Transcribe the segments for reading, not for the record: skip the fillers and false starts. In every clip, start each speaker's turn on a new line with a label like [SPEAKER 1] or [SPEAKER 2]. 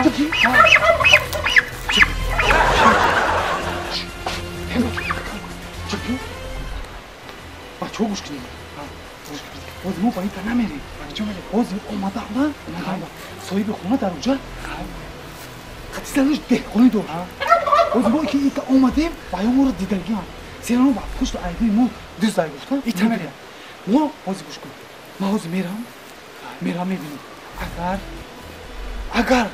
[SPEAKER 1] Ту ки? Бачаҳо гӯш кунед. Ҳозир мо ба ин та намерем. Ҳозир омада соҳиби хона дар онҷа қатъи занаш деҳқонӣ дошт. Ҳозир мо ки ита омадем, ва ё моро дидагиам. Серано ба пушти айби мо дуздай гуфта, ита мерем. Мо ҳозир гӯш кун. Ман ҳозир мерам, мебинам. Агар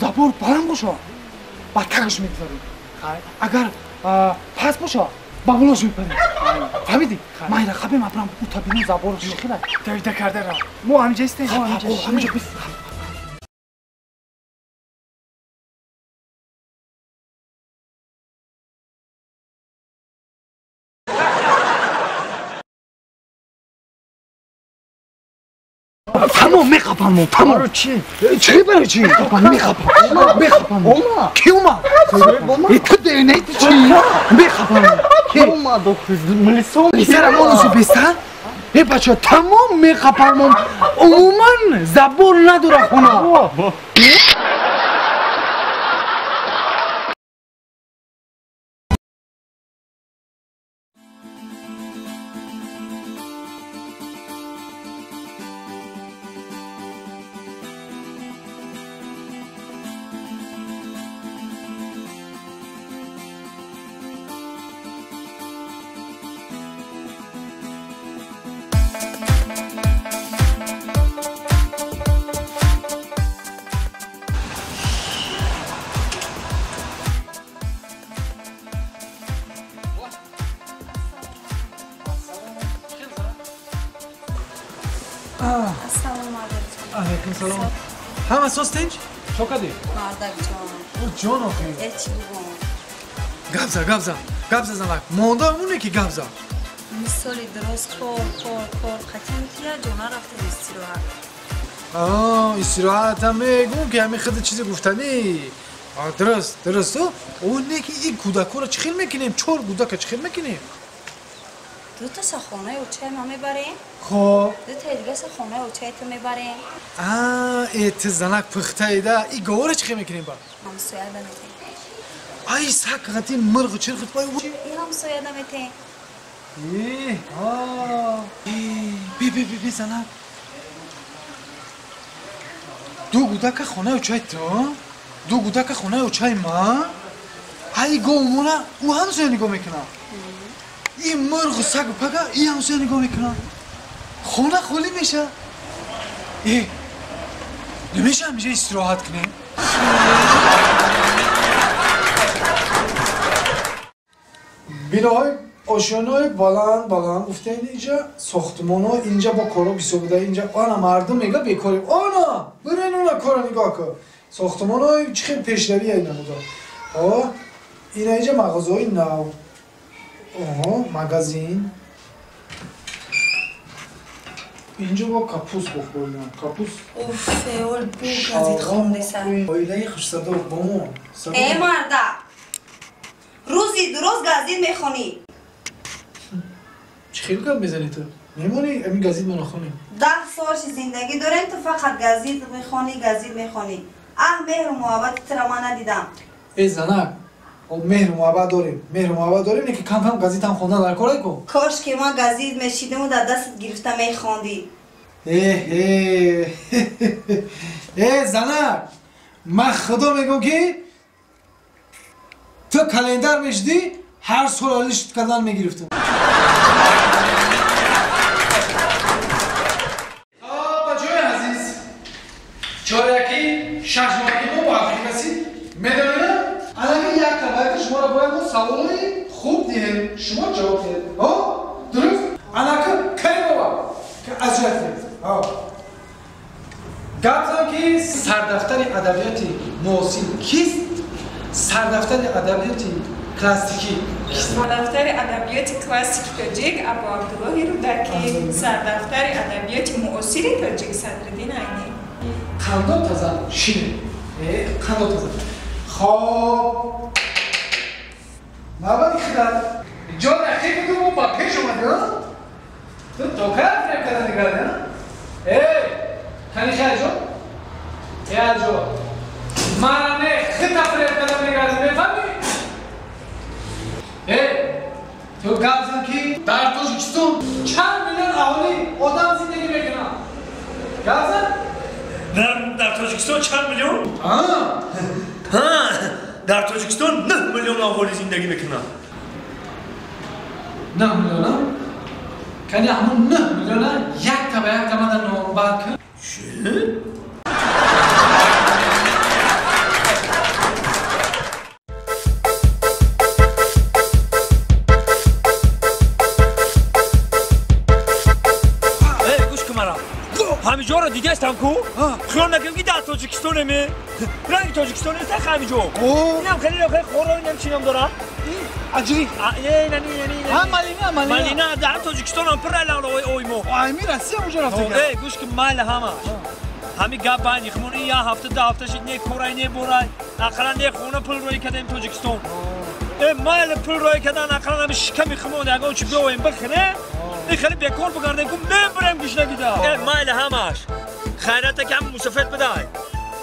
[SPEAKER 1] забор баланд боша, ба тагаш мегузарем. Агар паст боша, ба болош мепарем. Фаҳмидӣ? Ман ира хабем абрам ута бинам забораш чӣ хела.
[SPEAKER 2] Давида карда ра. Мо ҳаминҷа истем.
[SPEAKER 1] Ҳаминҷа бист. Тамом меқапам, тамом.
[SPEAKER 2] Барои чӣ?
[SPEAKER 1] Чӣ барои чӣ? Меқапам. Меқапам. Ки омад? Ту девонаи ту чӣ? Меқапам.
[SPEAKER 2] Ки омад? Милисон.
[SPEAKER 1] Милисара монусу беста? Э бача, тамом меқапам. Умуман забор надора хона.
[SPEAKER 3] Алейкум салом. Ҳама соз тинч? Чо кардӣ?
[SPEAKER 4] Мардак ҷон.
[SPEAKER 3] О ҷон охи.
[SPEAKER 4] Э чӣ бугум?
[SPEAKER 3] Гап за, гап за. Гап за занак. Монда ҳамоне ки гап за.
[SPEAKER 4] Мисоли дуруст кор, кор, кор. Қатъан ки як ҷо нарафтем истироҳат.
[SPEAKER 3] Истироҳатам мегӯм ки ҳамин хиди чизе гуфтанӣ. Дуруст, дуруст. О не ки ин кӯдакҳоро чӣ хел мекунем? Чор кӯдака чӣ хел мекунем?
[SPEAKER 4] Дуташа хонаи очаи ман мебарем.
[SPEAKER 3] Хоб.
[SPEAKER 4] Дутаи дигаша хонаи очаи ту мебарем.
[SPEAKER 3] Э ту занак пухтаида. И говора чӣ хел мекунем ба?
[SPEAKER 4] Ҳамсояда метем.
[SPEAKER 3] Ай сак қати мирғу чирхит пай.
[SPEAKER 4] И ҳамсояда метем.
[SPEAKER 3] Э, а. Би би би би занак. Ду гудака хонаи очаи ту, ду гудака хонаи очаи ман. Ай говмона ӯ ҳамсоя нигоҳ мекунад. Ин мирғу сагу пага и ҳамсоя нигоҳ мекунад. Хона холӣ меша. Э, намеша ҳамеша истироҳат кунем? Биноҳои ошёнаҳои баланд баланд гуфтаин инҷа сохтмонҳо инҷа бо коро бисёр буда инҷа ана мардум мега бекорӣ. Ана бирен она кора нигоҳ кун. Сохтмонҳои чӣ хел пешравӣ ай намуда. Ина инҷа мағозаҳои нав. Оҳо, магазин. Инҷо бо капус бохӯрдам. Капус.
[SPEAKER 4] Уф, феол бу газет хондеса.
[SPEAKER 3] Оилаи хушсадо бо мо.
[SPEAKER 4] Э марда. Рӯзи дуруст газет мехонӣ.
[SPEAKER 3] Чӣ хел гап мезанӣ ту? Мемонӣ ҳамин газет мо нахонем.
[SPEAKER 4] 10 сол ши зиндагӣ дорем, ту фақат газет мехонӣ, газет мехонӣ. Аҳ, меҳру муҳаббати туро ман надидам.
[SPEAKER 3] Э занак, меҳру муҳаббат дорем, меҳру муҳаббат дорем, не ки кам кам газетам хондан дар кор ку.
[SPEAKER 4] Кош ки ман газет мешидиму дар дастат гирифта мехондӣ.
[SPEAKER 3] Э занак, ман худо мегӯм ки ту календар мешидӣ, ҳар сол алиш кардан мегирифтам. Бачаҳои азиз, чоряки шашмоҳаки мо ба охир расид. Медонед, алаки як табаяти шуморо бояд мо саволҳои хуб диҳем, шумо ҷавоб диҳед. Дуруст? Алака Каримова азият кунед. Гап зан ки сардафтари адабиёти муосир кист? Сардафтари адабиёти классикӣ кист?
[SPEAKER 5] Сардафтари адабиёти классики тоҷик Абу Абдуллоҳи Рӯдакӣ, сардафтари адабиёти муосири тоҷик Садриддин Айнӣ.
[SPEAKER 3] Қандо таза шине. Қандо таза. Хоб. Навбати хидат. Ҷо нахи буду мо ба пеш омадӣ, а? Ту то кай фиреб карда нигарадӣ, а? Эй, кани хайҷо? Эй, аҷо. Дар Тоҷикистон чанд миллион аҳолӣ одам зиндагӣ мекунад? Гап зан?
[SPEAKER 6] Дар Тоҷикистон чанд миллион? Ҳа, дар Тоҷикистон 9 миллион аҳолӣ зиндагӣ мекунад.
[SPEAKER 3] 9 миллион? Кани ҳамон 9 миллиона якта ба якта мада номбар кун.
[SPEAKER 6] Чӣ? Ҳамиҷоро дидаистам ку? Хиёл накунем ки дар Тоҷикистонеме. Ранги Тоҷикистон нест ҳамиҷо. Инам хеле хеле хоро, инам чӣ ном дорад?
[SPEAKER 3] Аҷри.
[SPEAKER 6] Не.
[SPEAKER 3] Малина, малина.
[SPEAKER 6] Малина дар Тоҷикистонам пур ой ой мо.
[SPEAKER 3] Ами Россия уҷо рафта.
[SPEAKER 6] Э, гӯш ки майла ҳама. Ҳами гап байни хумон ин як ҳафта ду ҳафта шид не корай не борай. Ақаллан не хона пул рӯй кардем Тоҷикистон. Э, майла пул рӯй кардан ақаллан ҳами шиками хумон ягон чӣ биёем бихӯрем. Ин хеле бекор бигардем ку мебарем гушнагида. Э, майла ҳамаш. Хайрата ки ҳами мусофир бидай.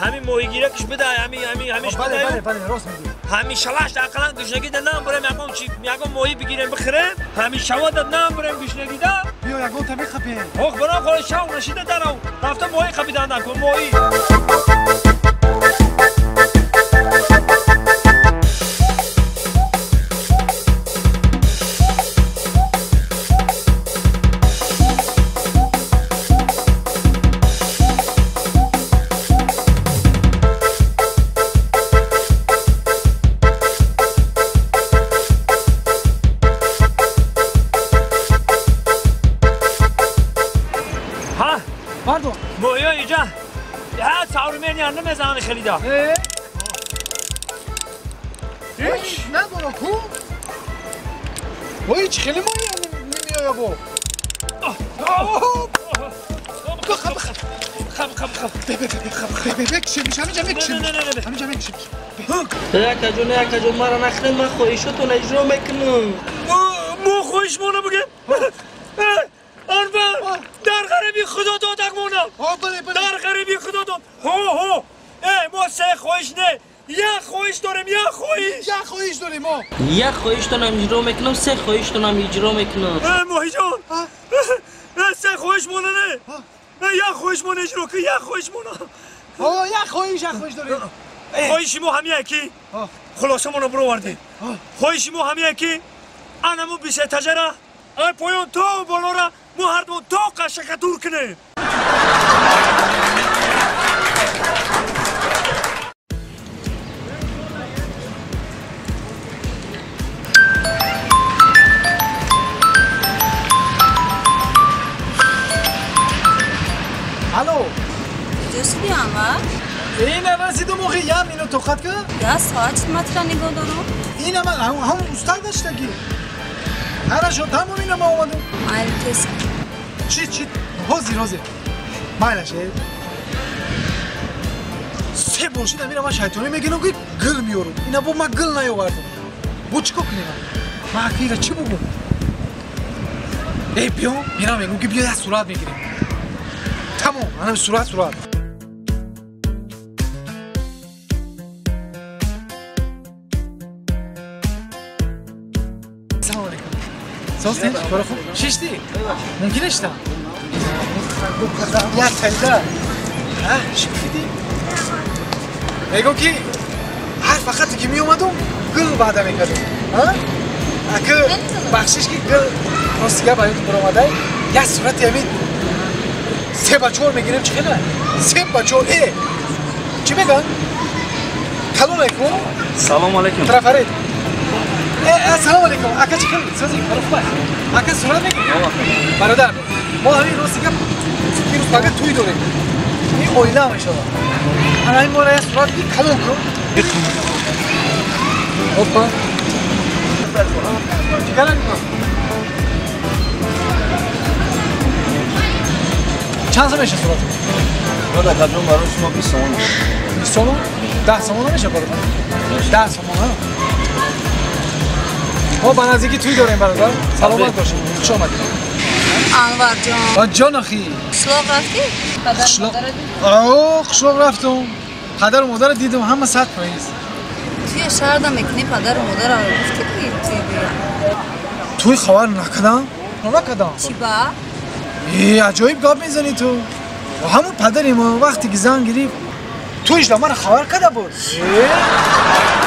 [SPEAKER 6] Ҳами моҳигиракш бидай, ҳами ҳами ҳамиш бидай.
[SPEAKER 3] Бале, бале, рост мегӯӣ.
[SPEAKER 6] Ҳами шаваш ақаллан гушнагида намбарем ягон чӣ, ягон моҳӣ бигирем бихӯрем. Ҳами шавада намбарем гушнагида.
[SPEAKER 3] Биё ягон та мехапем.
[SPEAKER 6] Ох, барам хола шав нашида дарав. Рафта моҳӣ хапидан накун, моҳӣ.
[SPEAKER 3] خریدم. هیچ نداره کو؟ هیچ خیلی ماهی نمیآید با. خب خب خب خب بکشیمش همینجا میکشیمش همینجا میکشیمش.
[SPEAKER 7] یکا جون یکا جون مرا نخرین من خواهشتون اجرا میکنم.
[SPEAKER 6] مو خواهشمونه بگم؟ آربان در غریبی خدا دادک مونم. در غریبی خدا داد. هو هو ای ما سه خواهش نه یک خواهش داریم یک خواهش
[SPEAKER 3] یک خواهش داریم ما
[SPEAKER 7] یک خواهشتونم اجرا میکنم سه خواهشتونم اجرا میکنم.
[SPEAKER 6] ماهی جان سه خواهش مونه نه یک خواهش مونه اجرا که یک خواهش مونه.
[SPEAKER 3] یک خواهش یک خواهش داریم.
[SPEAKER 6] خواهش ما همین یکی خلاصه مونو برآوردیم. خواهش ما همین یکی انمو بیشه تجره ای پایان تو بالا را ما هر دو تا قشقه دور کنیم.
[SPEAKER 3] الو
[SPEAKER 4] کجا شدی انور؟
[SPEAKER 3] این رسیدم موقع یم اینو توقت کرد؟
[SPEAKER 4] یا ساعت مطرح نگاه دارم؟
[SPEAKER 3] این من همون استاد داشتگی هرشو تمام اینو ما اومدم
[SPEAKER 4] مایل تست
[SPEAKER 3] چی چی حاضر حاضر مایلشه سه باشید امیرم من شیطانی میگنم که گل میارم اینا با من گل نیاوردم با چیکار کنیم من اخیرا چی بگم؟ ای بیا میرم میگم که بیا صورت میگیریم تمام منم صورت صورت. سلام علیکم. ساستین؟ کار خوب؟ ششتی؟ ممکنه شدم؟ یا تلده ها شکفیدی؟ میگم که هر فقط که می اومدم گل وعده میکردم ها؟ اگه بخشش که گل راستیگه برایتون برآمده یه صورت همین 3 با 4 میگیریم چه خیلی؟ 3 با 4 ای چی میگن؟ سلام علیکم.
[SPEAKER 7] سلام علیکم.
[SPEAKER 3] طرف سلام علیکم. اکا چی خیلی؟ سازی کار خوبه. اکا صورت میگیری؟ برادر ما همین راستی که دیروز فقط توی داریم. این اویله هم انشالله. الان این مورد صورت بی کلون کن. هوپا. چیکار میکنی؟ چند سال میشه صورت؟
[SPEAKER 2] نه قبلا برای شما 20 سومون.
[SPEAKER 3] 20 سومون؟ 10 سومون میشه برادر؟ 10 سومون ها. ما به نزدیکی توی داریم برادر. سلامت باشید. خوش آمدید.
[SPEAKER 4] انور جان.
[SPEAKER 3] جان اخی.
[SPEAKER 4] قشلاق رفتی؟ پدر مادر دیدی؟
[SPEAKER 3] آه قشلاق رفتم. پدر و مادر دیدم همه 100 پاییز.
[SPEAKER 4] توی شهر دم میکنی پدر و مادر رو گفتی که توی بیا.
[SPEAKER 3] Туи хабар накардам? Накардам.
[SPEAKER 4] Чӣ ба?
[SPEAKER 3] Э, аҷоиб гап мезанӣ ту. Ҳамун падари мо вақте ки зан гирифт, туиш да мара хабар карда буд. Э?